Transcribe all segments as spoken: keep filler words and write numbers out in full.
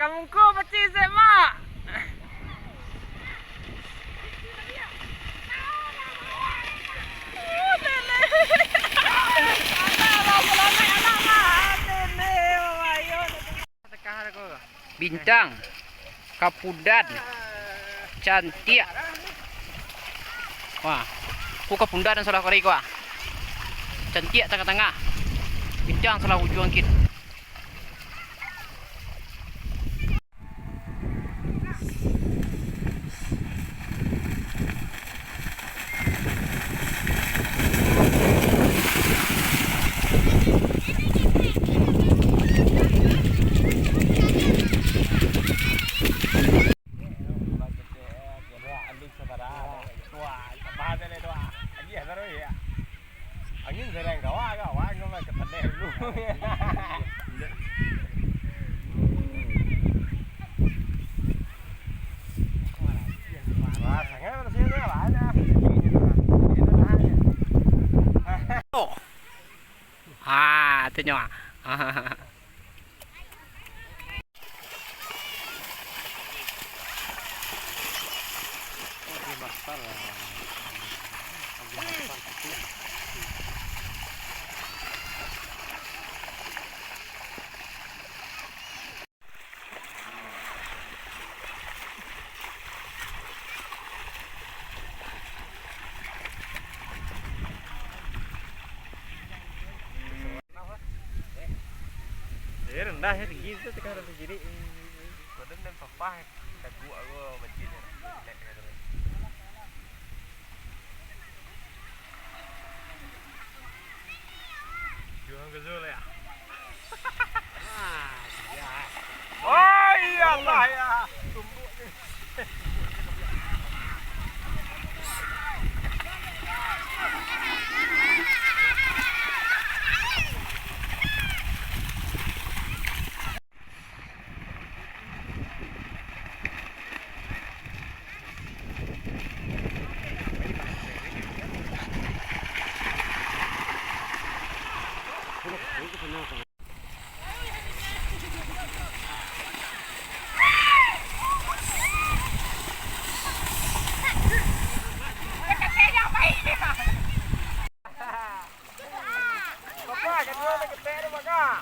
Kamungko pacik sek, Mak. Bintang, kapudan, cantiak. Wah, ko kapudan nan salah kari ko, ah. Cantiak tangah-tangah. Bintang salah ujuang kit. Angin sadang kawa, kawa, kawa, ka tandai dulu. Wah, sangat manusia tu, kawa, dah. Itu dah. Oh. Ah, tu nyo. Eh, rendah ya, tinggi itu tekan rendah kiri. Badan dan papah, daguak aku baca je. Juang ke Zul ya? Ah, siap. Oh, iya, Allah ya. Tumbuk ni. Maka, kedua tu ketek tu, maka.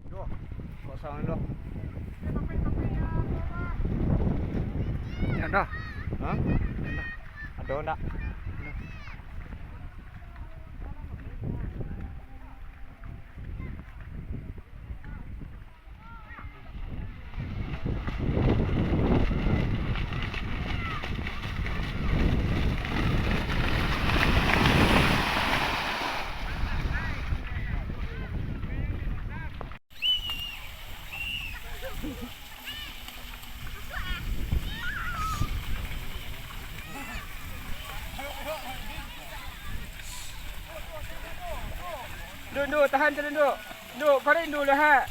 Duh, kosong tu. Ndak ado. Hah? Ndak ado. Ado ndak? Ado. Duk, duk, tahan tu, duk. Duk, paling dulu lah, ha.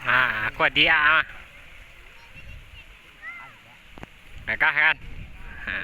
Ha, aku adiak ah. Gagah kan? Ha.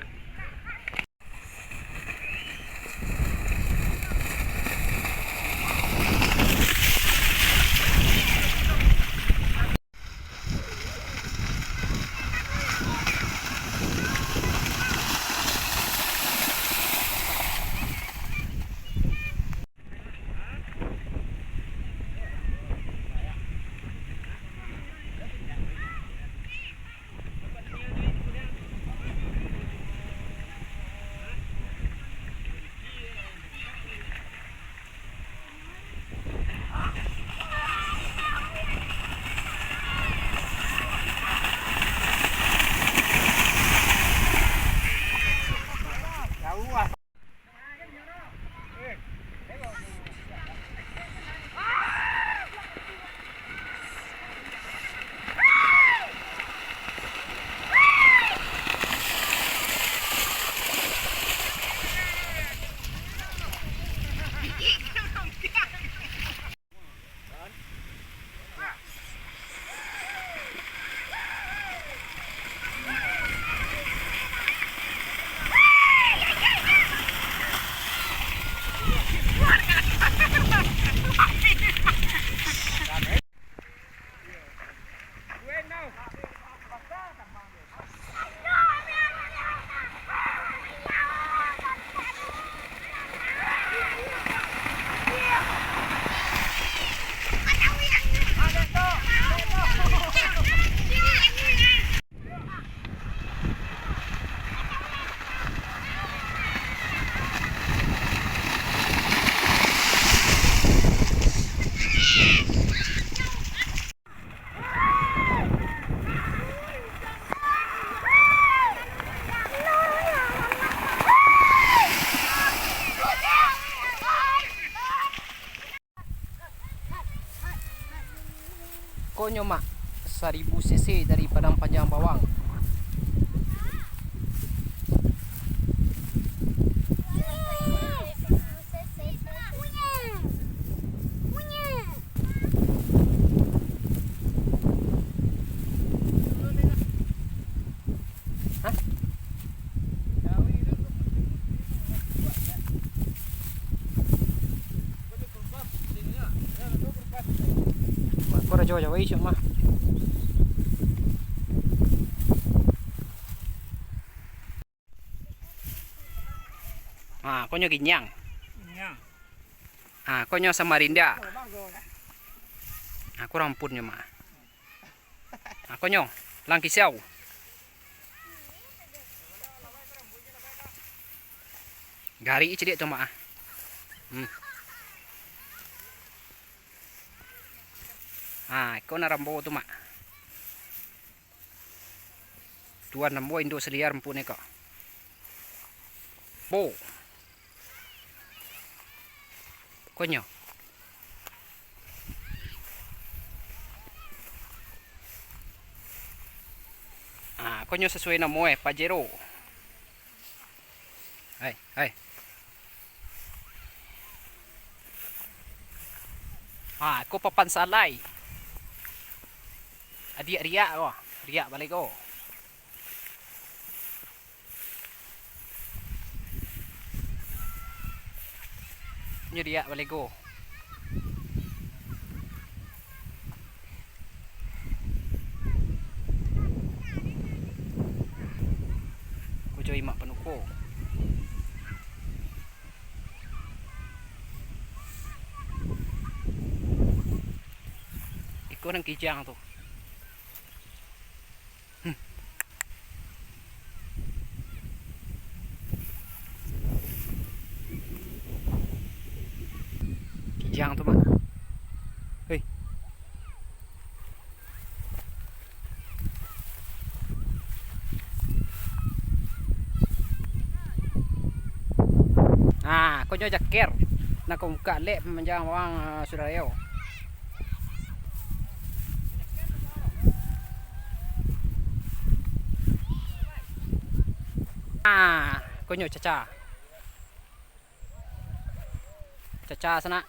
Konyo, Mak, saribu cc dari Padang Panjang Bawang. Hah? Mako rajo-rajo isuak mah. Ha, konyo ginyang. Ginyang. Ha, konyo Samarinda. Ha, kurang ampunnyo mah. Ha, konyo langkisiau. Garik ciliak tu, Mak, ah. Hmm. Ha, iko nan rambo tu, Mak. Tuan rambo, induk saliar ampunnyo ko. Bo. Konyo. Ah, konyo sasuai namo, eh, Pajero. Hai, hai. Ah, ko papan salai. Adiak riak ko, riak balai ko. Nyo diak balego. Kujo imak panuko. Iko nan kijang tu. Hmm. Kijang tu, Mak. Hei. Nah, konyo jaker. Nah, kau buka lek manjang bawang, ah, sudarayo. Ah, konyo caca. Caca sanak.